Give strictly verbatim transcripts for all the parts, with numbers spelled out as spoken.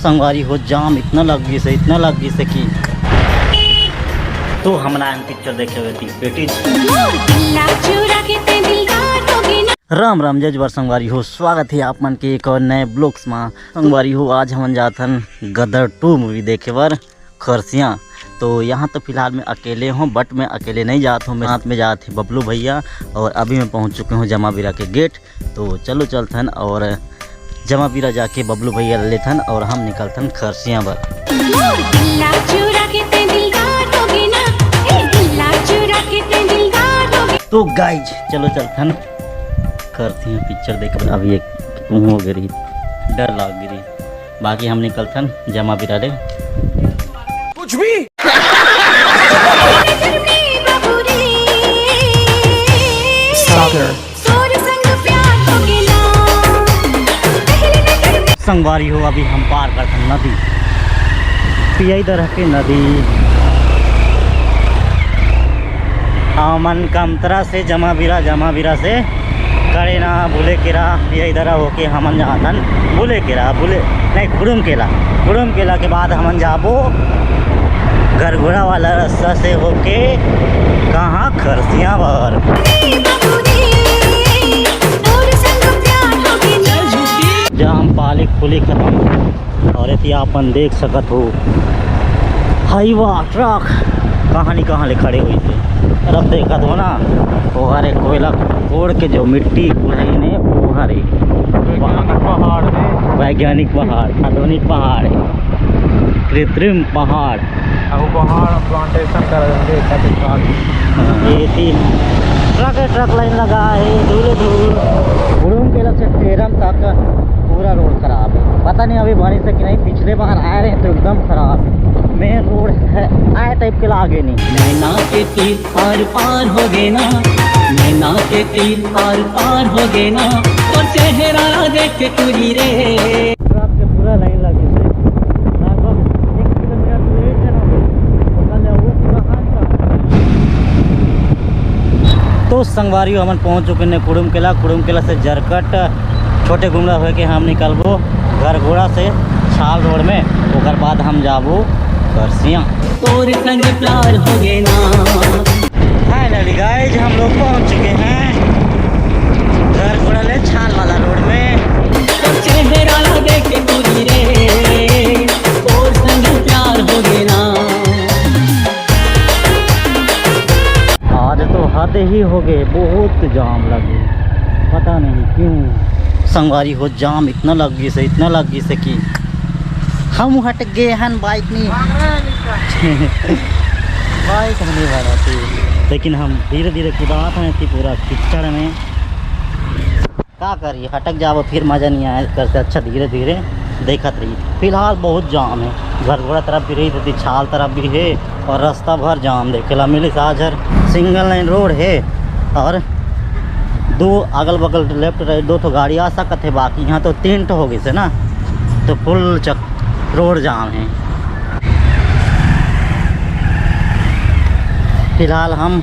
संगवारी हो, जाम इतना लग गिस हे, इतना लग गिस हे कि तो हमन आयन पिक्चर देखे हुए थी बेटी। राम राम, जय जोहार संगवारी हो, स्वागत हे आप मन के एक और नए ब्लॉग्स मा। संगवारी हो, आज हमन जात हन गदर टू मूवी देखे बर खरसिया। तो यहाँ तो फिलहाल मैं अकेले हूँ, but मैं अकेले नहीं जात हूँ, मेरे साथ में जात हे बबलू भैया। और अभी मैं पहुँच चुके हूँ जमाबीरा के गेट। तो चलो चलथन और जमाबीरा जाके बबलू भैया ले लेथन और हम निकलथन खरसिया बर। तो गाइज, चलो चलथन खरसिया पिक्चर देख। अभी एक हो गई रही, डर लाग गई रही। बाकी हम निकलथन जमाबीरा ले। कुछ भी। संगवारी हो, अभी हम पार करथन नदी। पिया इधर हके नदी। हमन कमतरा से जमाबीरा, जमाबीरा से कड़ेना, बुलेकेरा, ये इधर होके हमन जाथन बुलेकेरा, बुले नहीं, कुड़ुम केला। कुड़ुम केला के बाद हमन जाबो गरगोड़ा वाला रास्ता से होके कहाँ, खरसिया बर। जा हम पाली खुली खतम। और एती अपन देख सकत हो, हाईवा ट्रक कहाँ नहीं कहाँ ले खड़े हुई थे। और अब देखत हो ना, वो हरे कोयला कोड़ के जो मिट्टी उड़ाई ने, वो हरे वैज्ञानिक पहाड़ है। वैज्ञानिक पहाड़, आधुनिक पहाड़ है, कृत्रिम पहाड़। अब पहाड़ प्लांटेशन कर देंगे, एती ट्रक, ट्रक लाइन लगा है, धूले धूल। कुड़ुम केला से टेरम तक पूरा रोड खराब है। पता नहीं अभी बनिस हे कि नहीं, पिछले बार आए रहे तो एकदम खराब है। मेन रोड है, आए टाइप के लागे नहीं। नैना के तीर आर पार हो गे ना, नैना के तीर आर पार हो गे ना, तोर चेहरा देख के टूरी रे। ट्रक के पूरा लाइन लगे से लगभग एक किलोमीटर तो लेट है ना, ओकर ले वो पूरा हाथ का। तो संगवारी हो, हमन पहुंच चुके हैं कुड़ुम केला। कुड़ुम केला से जरकट, छोटे गुमला होके हम निकलबो गरगोड़ा से छाल रोड में, ओकर बाद हम जाबो खरसिया। तोर संग प्यार हो गे ना। Finally guys, हम लोग पहुंच चुके हैं गरगोड़ा ले छाल वाला रोड में। तो चेहरा देख के टूरी रे, तोर संग प्यार हो गे ना। आज तो हद ही हो गए, बहुत जाम लगे, पता नहीं क्यों। संगवारी हो, जाम इतना लग गई से, इतना लग गई से कि हम हट गए हन बाइक नहीं। बाइक हम नहीं भरा थी, लेकिन हम धीरे धीरे कुदात हैं थी पूरा कीचड़ में। का करी, हटक जाबो फिर मजा नहीं आए, कर से अच्छा धीरे धीरे देखत रही। फिलहाल बहुत जाम है, गरगोड़ा तरफ भी रही थी, छाल तरफ भी है और रास्ता भर जाम देखेला मिले। साझर सिंगल लाइन रोड है और दो अगल बगल लेफ्ट राइट दो ठो गाड़ी आ सकत है, बाकी यहाँ तो तीन ठो हो गई से ना, तो फुल चक रोड जाम है। फिलहाल हम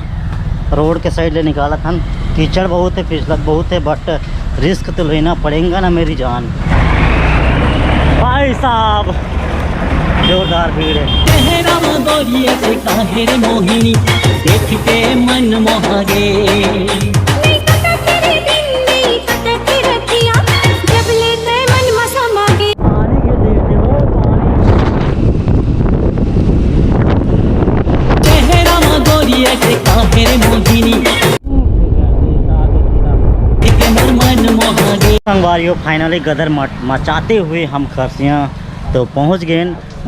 रोड के साइड ले निकालत हन। कीचड़ बहुत है, फिसलत बहुत है, but रिस्क तो लेना पड़ेगा ना मेरी जान। भाई साहब, जोरदार भीड़ है। चेहरा में गोरिया से काहे रे मोहिनी, देख के मन मोहा गे। नहीं पता तेरे दिन, नहीं पता तेरा जिया, जब ले ते मन मसा मागे। पानी के दे दे वो पानी। चेहरा में गोरिया से काहे रे मोहिनी, संगवारी हो, finally गदर मच-, मचाते हुए हम खरसिया तो पहुँच गए,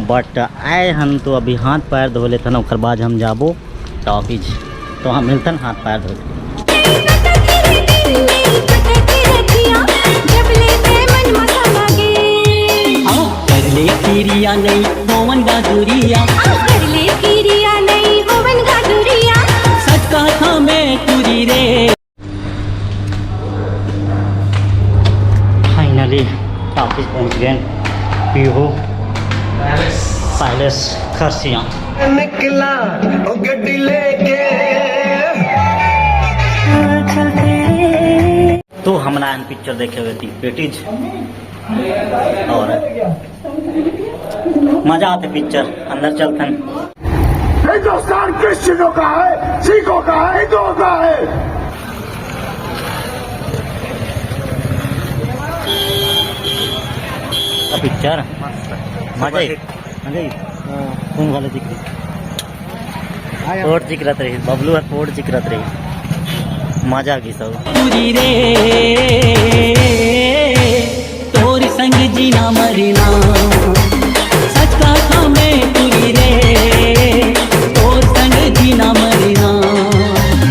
but आए हन तो अभी हाथ पैर धो लेथन, ओकर बाद हम जाबो टॉकीज। तो हम मिलथन हाथ पैर धो के। कर ले किरिया नहीं होवन गादुरिया, कर ले किरिया नहीं होवन गादुरिया, सच कहत हँव मैं टूरी रे। Finally टॉकीज पहुंच गए, पीहू पैलेस खरसिया। निकला ओ गड्डी लेके। तो हमन आयन पिक्चर देखे हुए थी बेटीज, और मजा आथे पिक्चर, अंदर चलथन। हिंदुस्तान क्रिश्चियनों का है, सिखों का है, हिंदुओं का है। पिक्चर मजा आई, मजा आई। खून घलो चिकरत रही, पोट चिकरत रही, बबलू हर पोट चिकरत रही, मजा आ गई सब।